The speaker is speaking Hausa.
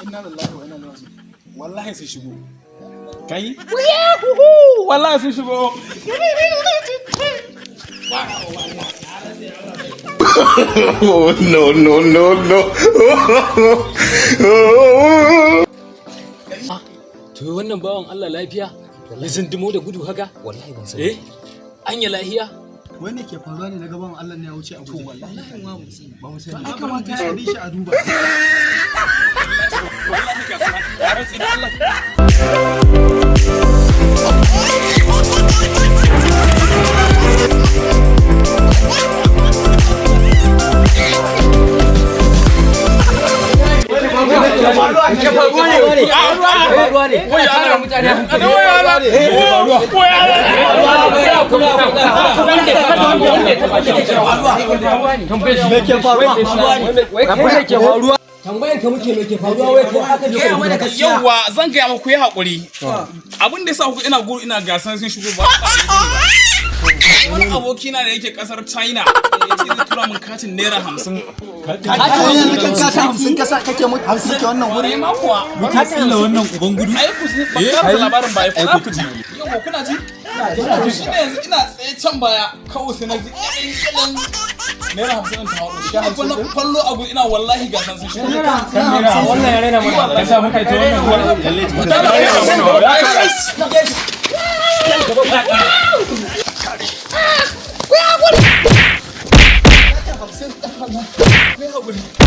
Inna lillahi wa inna ilaihi raji'un. Wallahi sun shigo. Kai, wallahi sun shigo. Oh, no, no, no, no. To, wannan bawan Allah lafiya? Ya zindimo da gudu haka? Wallahi ban sani. Eh? Anya lahiya? Wai me ke faruwa ne na gaban Allah ne ya wuce a guje? Wallahi ma ba mu sani. Ai kamata ya bi shi a duba. Wallahi ga suna. Ya rantsi da Allah. Tambayan ka muke, me ke faruwa wai ko aka je? Yauwa, zan gaya muku, yi haƙuri. Abin da ya sa ku ina gudu ina gasan sun shigo ba. Wani abokina da yake kasar China ya ce zai tura min katin ₦50. Yanzu kan kasa 50 kasa kake mu 50 ke wannan wuri. Wani ma kuwa. Tsilla wannan uban gudu. Ai ku ba karasa labarin ba, ai ku ji. Yauwa, kuna ji? Shi ne yanzu ina tsaye can baya kawai sai na ji ƙidan ƙidan ₦50 ɗin ta haɗu. Shi ne fa na fallo abu ina wallahi gasan sun shigo. Wannan ya raina mana. Ya sa muka yi ta wannan gudu.